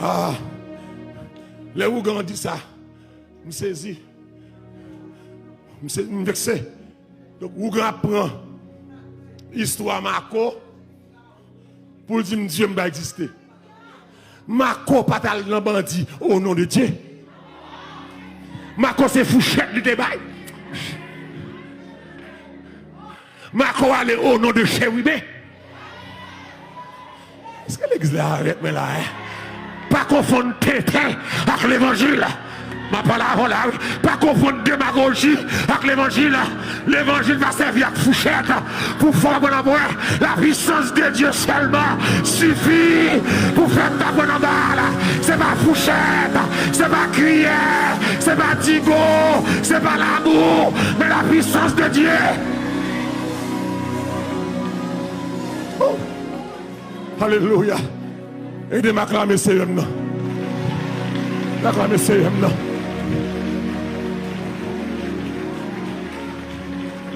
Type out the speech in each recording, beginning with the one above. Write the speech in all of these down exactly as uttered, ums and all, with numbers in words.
Ah, lè ougan di sa, m sezi. M se, m vekse. Donk, ougan ap pran istwa Mako pou l di m Dye m pa egziste. Mako pa t al nan bandi, o non de Dye. Mako se fouchèt li te bay. Mako ale o non de cheriben. Èske legliz la avèk mwen la, en? Pa konfonn tenten ak levanjil. M ap pale avè w la, wi. Pa konfonn demagoji ak levanjil. Levanjil pa sèvi ak fouchèt pou fè w aprann anba. La puissance de Dieu seulement suffit pou fè m aprann anba la. Se pa fouchèt, se pa kriyè, se pa digo, se pa lamou, men la puissance de Dieu. Alelouya. Ede m aklame Seyè m nan. Aklame Seyè m nan.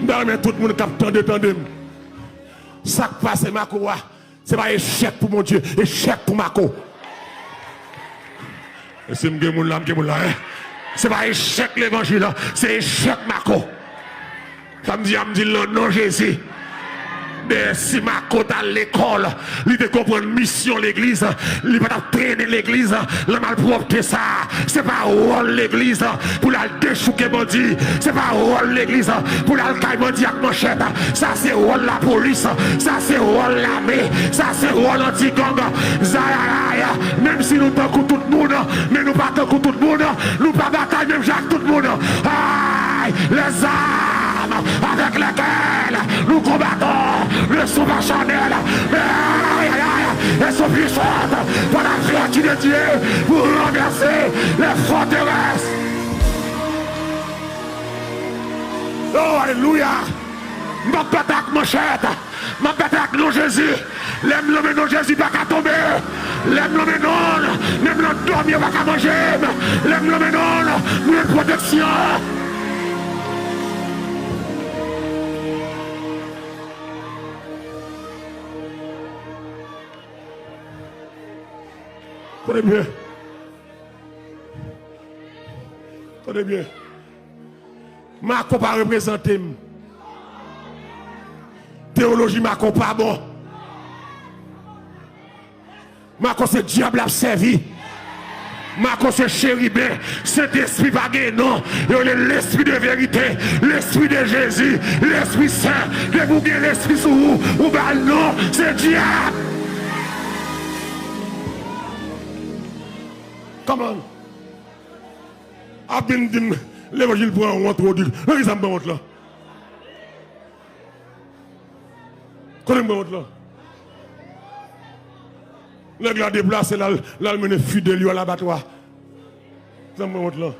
M ta renmen tout moun k ap tande, tande m. Sa k pase Mako a, se pa echèk pou Bondye, echèk pou Mako. E si m gen moun la, m gen moun la, en. Se pa echèk levanjil la, se echèk Mako. Sa m di a, m di l nan non Jezi. Dayè, si Mako t al lekòl, li te konprann misyon legliz, li pa t ap trennen legliz nan malpwòpte sa a. Se pa wòl legliz pou l al dechouke bandi. Se pa wòl legliz pou l al kay bandi ak manchèt. Sa se wòl lapolis. Sa se wòl lame. Sa se wòl anti-gang. Zayayay. Menm si nou tankou tout moun, men nou pa tankou tout moun. Nou pa batay menm jan ak tout moun. Ay, les armes avec lesquelles nous combattons ne sont pas charnelles, mais, ay, ay, ay, elles sont puissantes par la vertu de Dieu pour renverser les forteresses. Oh, alelouya! M p ap batay ak manchèt. M ap batay ak non Jezi. Lè m nonmen non Jezi pa ka tonbe. Lè m nonmen non l, menm landòmi yo pa ka manje m. Lè m nonmen non l, mwen pwoteksyon. Tande byen. Tande byen. Mako pa reprezante m. Teyoloji Mako pa bon. Mako se dyab l ap sèvi. Mako se cheriben. Sentespri pa gen non. Yo rele lespri de verite, lespri de Jezi, lespri sen. Depi w gen lespri sou ou, ou ba l non, se dyab. Come on. Ap vin di m levanjil pran wont, Rodrig. Nan kisa m pran wont lan? Kote m pran wont lan? Nèg la deplase, l al, l al mennen fidèl yo al abatwa. Kisa m pran wont lan?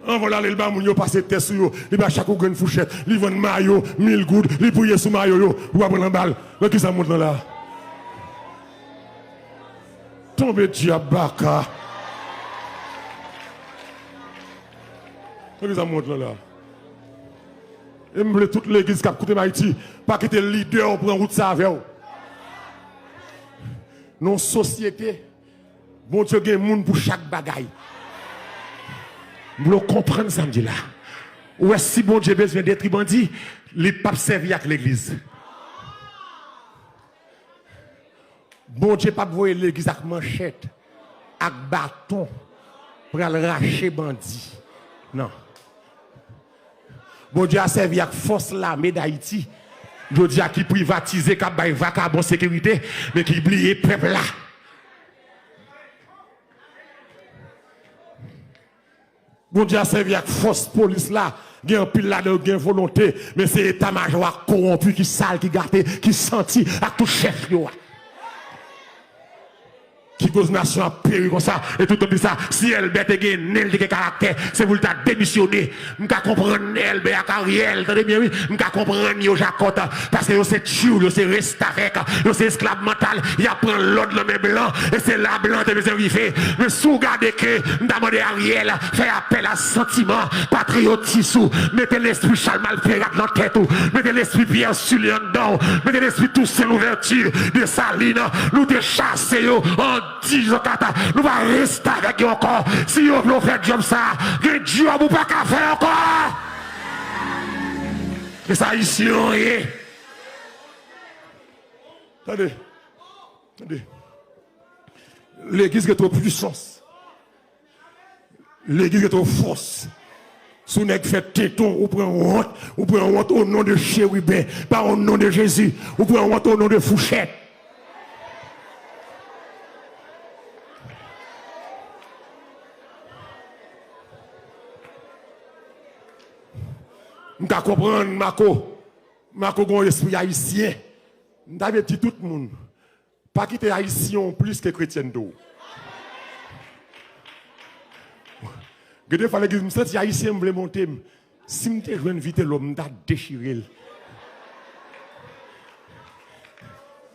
Anvan l ale, l ba moun yo pase tè sou yo. Li ba chak ou grenn fouchèt. Li vann mayo, mil goud. Li priye sou mayo yo. Ou pa pran nan bal. Nan kisa m wont lan la? Tonbe dyab baka. Nan kisa m wont lan la? E m vle tout legliz k ap koute m Ayiti, pa kite lidè w pran wout sa avè w. Nan yon sosyete, Bondye gen moun pou chak bagay. M vle w konprann sa m di la. Ou wè, si Bondye bezwen detwi bandi, li p ap sèvi ak legliz. Bondye p ap voye legliz ak manchèt, ak baton, pral rache bandi. Non. Bondye a sèvi ak fòs lame Dayiti, jodi a ki privatize, k ap bay vakabon sekirite, men ki bliye pèp la. Bondye a sèvi ak fòs polis la. Gen anpil ladan yo gen volonte, men se eta majò a kowonpi, ki sal, ki gate, ki santi ak tout chèf yo a. Ki koz nasyon ap peri konsa? E tout moun di sa, si Elbè te gen nen, li te gen karaktè, se pou l ta demisyone. M ka konprann Elbè ak Ariel, tande byen wi, m ka konprann yo, Jakòt, paske yo se tchoul, yo se restavèk, yo se esklav mantal, y ap pran lòd nan men blan, e se la blan te bezwen rive. Men si w gade ke m ta mande Ariel fè apèl a santiman patriyotis ou, mete lespri Chal Malferat nan tèt ou, mete lespri Pyè Sili anndan w, mete lespri Tousen Louvèti, Desalin, nou te chase yo an Ti Zokata, nou pa reste avèk yo ankò. Si yo vle w fè djòb sa, gen djòb ou pa ka fè ankò. E sa Ayisyen yo ye. Tande. Tande. Legliz gen twòp pwisans. Legliz gen twòp fòs. Si w nèg fè teton, ou pran wont, ou pran wont o non de cheriben, pa o non de Jezi, ou pran wont o non de fouchèt. M ka konprann Mako. Mako gen yon espri ayisyen. M ta vle di tout moun, pa kite ayisyen w plis ke kretyen tou. Gen de fwa legliz m santi ayisyen m vle monte m. Si m te jwenn Vitelòm, m ta dechire l.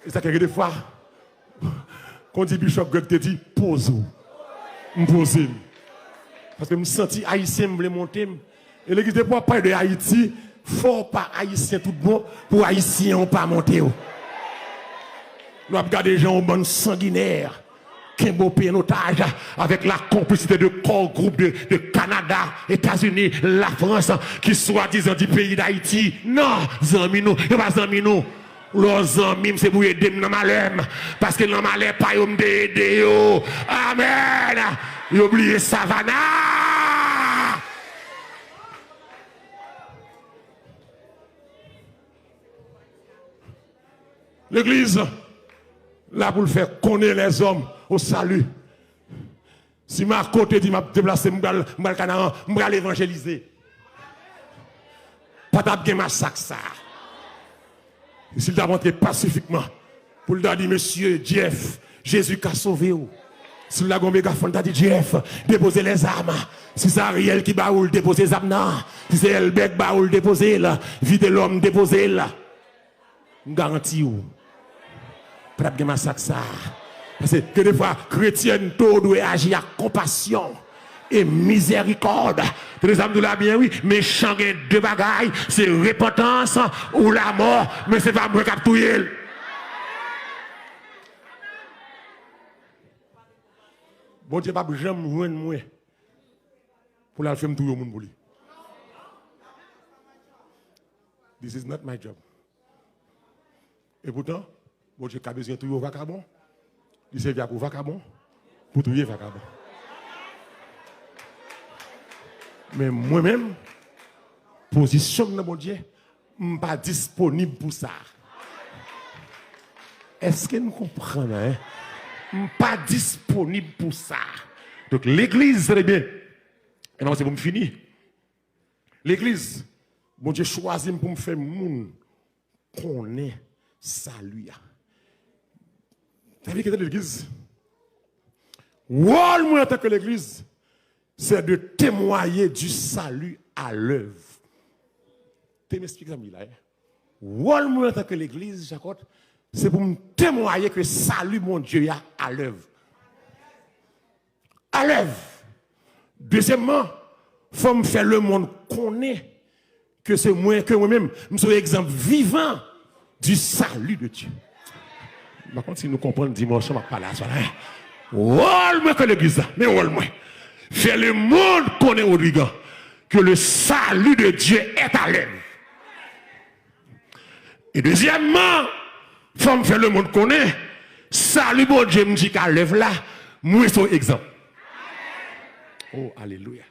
E sa ke gen de fwa, kon di Bishop Greg te di, poze w. M poze m. Paske m santi ayisyen m vle monte m. E legliz depi w ap pale de Ayiti, fò w pa ayisyen tout bon pou ayisyen w pa monte w. Nou ap gade jan yon bann sanginè kenbe w peyi an otaj avèk la complicité de core group de, de Kanada, Etazini, Lafrans, ki swadizan di peyi Dayiti. Non, zanmi nou, yo pa zanmi nou. Lè w zanmi m, se pou ede m nan malè m. Paske nan malè pa yo, m te ede yo. Amèn. Yo bliye Savannah. Legliz la pou l fè konnen lèzòm o sali. Si Mako te di, "M ap deplase, m pral, m pral Kanaran, m pral evanjelize," pa t ap gen masak sa a. E si l t ap antre pasifikman pou l ta di, "Mesye Jeff, Jezi ka sove w." Si l ta gen yon megafòn, l ta di, "Jeff, depoze lèzam." Si se Ariel ki ba ou l, depoze zam nan. Si se Elbè k ba ou l, depoze l. Vitelòm, depoze l. M garanti w, pa t ap gen masak sa a. Paske gen de fwa, kretyen tou dwe aji ak konpasyon e mizèrikòd. Tande sa m di w la byen, wi. Mechan gen de bagay, se repantans ou lamò, men se pa mwen k ap touye l. Bondye p ap janm jwenn mwen pou l al fè m touye yon moun pou li. This is not my job. E poutan, Bondye ka bezwen touye yon vakabon, li sèvi ak yon vakabon pou touye vakabon. Men mwen menm, pozisyon m nan Bondye, m pa disponib pou sa. Èske n konprann, en? M pa disponib pou sa. Donk, legliz, tande byen, e nan se pou m fini. Legliz, Bondye chwazi m pou m fè moun konnen sali a. Sa vle di, legliz, wòl mwen antanke legliz, c'est de témoigner du salut à l'œuvre. Te m esplike sa m di la, en. Wòl mwen antanke legliz, Jakòt, se pou m temwaye ke sali Bondye a alèv. Alèv. Dezyèmman, fò m fè lemonn konnen ke se mwen, ke mwen menm, m se yon egzanp vivan du salut de Dieu. M pa konn si nou konprann dimanch lan m ap pale aswè la, en. Wòl mwen ke legliz la, men wòl mwen. Fè lemonn konnen, Rodrigan, que le salut de Dieu est à l'œuvre. E dezyèmman, fò m fè lemonn konnen, sali Bondye m di k alèv la, mwen se yon egzanp. Oh, alelouya.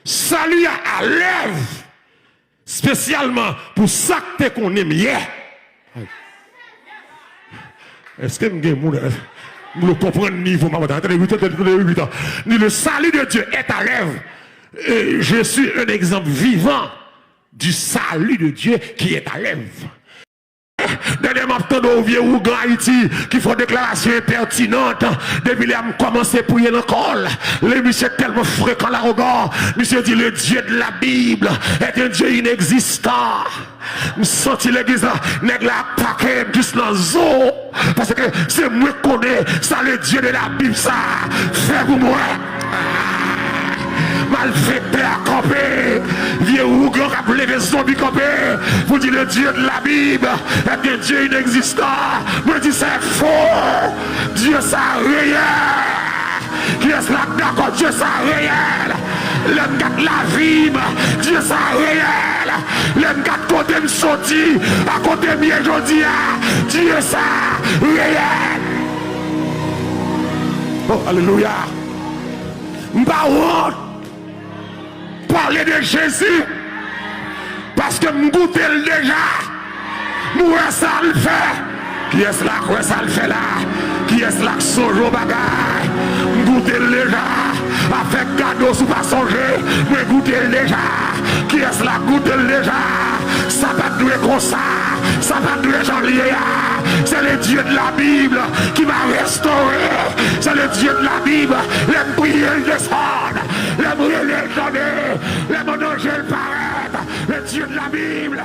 Sali a alèv, espesyalman pou sa k te konnen m yè. Ay. Èske m gen moun, m vle konprann nivo m a maten? Tande, wi, tande, tande, wi, wi, tande. Ni le salut de Dieu est à l'œuvre. Et je suis un exemple vivant du salut de Dieu qui est à l'œuvre. Dènyèman, m ap tande yon vye ougan Ayiti ki fè yon deklarasyon enpètinan. Depi lè a m kòmanse priye nan kò l, lè misye tèlman frekan, lawogan, misye di, le Dieu de la Bible est un Dieu inexistant. M santi legliz la, nèg la atake m jis nan zo, paske se mwen k konnen sa le Dieu de la Bible sa fè pou mwen. Malfektè a kanpe, vye ougan k ap leve zonbi kanpe pou di le Dieu de la Bible est un Dieu inexistant. Mwen di se fo. Dye sa reyèl. Kiyès la k dakò Dye sa reyèl? Lè m gad lavi m, Dye sa reyèl. Lè m gad kote m soti a kote m ye jodi a, Dye sa reyèl. Oh, alelouya. M pa wont pale de Jezi, paske m goute l deja. M wè sa l fè. Kiyès la kwè sa l fè la? Kiyès la k sonje yon bagay? M goute l deja. Afè gade w si w pa sonje, mwen goute l deja. Kiyès la k goute l deja? Sa pa t dwe konsa. Sa pa t dwe jan l ye a. C'est le Dieu de la Bible qui m'a restauré. C'est le Dieu de la Bible. Lè m priye, l desann. Lè m rele, l tande. Lè m anonse, l parèt. Le Dieu de la Bible.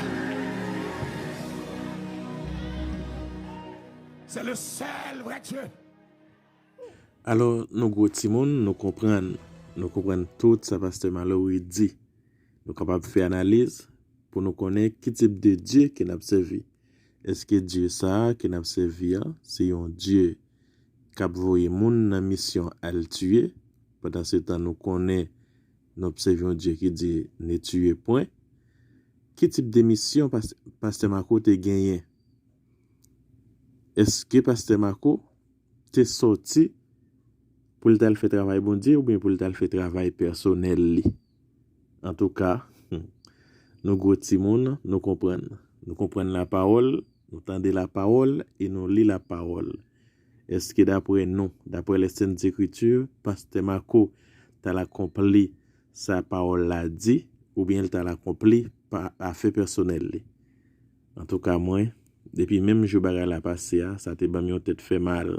C'est le seul vrai Dieu. Alò, nou gwo timoun, nou konprann. Nou konprann tout sa pastè Malory di. Nou kapab fè analiz pou nou konnen ki tip de Dye ke n ap sèvi. Èske Dye sa a ke n ap sèvi a, se yon Dye k ap voye moun nan misyon al tiye? Pandan se tan, nou konnen n ap sèvi yon Dye ki di ne tuez point. Ki tip de misyon pas-, pastè Marco te genyen? Èske pastè Marco te sòti pou l t al fè travay Bondye oubyen pou l t al fè travay pèsonèl li? Antouka, nou gwo timoun, nou konprann. Nou konprann lapawòl, nou tande lapawòl e nou li lapawòl. Èske daprè nou, daprè les Saintes Écritures, pastè Marco t al akonpli sa pawòl la di, oubyen l t al akonpli pa afè pèsonèl li? Antouka, mwen, depi menm jou bagay la pase a, sa te ban m yon tèt fè mal.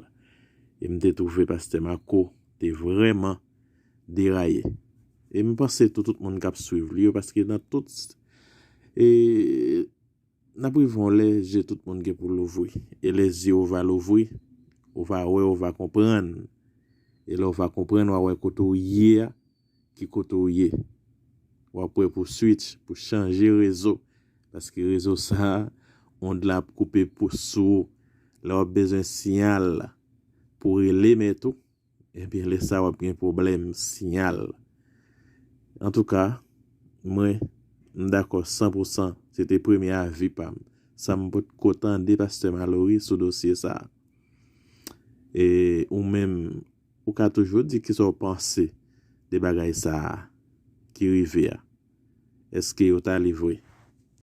E m te twouve pastè Marco te vrèman deraye. E m panse tou, tout moun k ap swiv li yo, paske nan tout, e, n ap rive yon lè, je tout moun gen pou louvri. E lè zye w va louvri, ou va wè, ou va konprann. E lè w va konprann, w a wè kote w ye a, ki kote w ye. W ap wè pou switch, pou chanje rezo. Paske rezo sa a, ond la ap koupe pou sou ou. Lè w ap bezwen siyal pou rele mèt ou, ebyen, lè sa a w ap gen pwoblèm siyal. Antouka, mwen, m dakò san pou san. Se te premye avi pa m. Sa m potko tande pastè Malory sou dosye sa a. E ou menm, ou ka toujou di kisa w panse de bagay sa a ki rive a. Èske yo ta livre?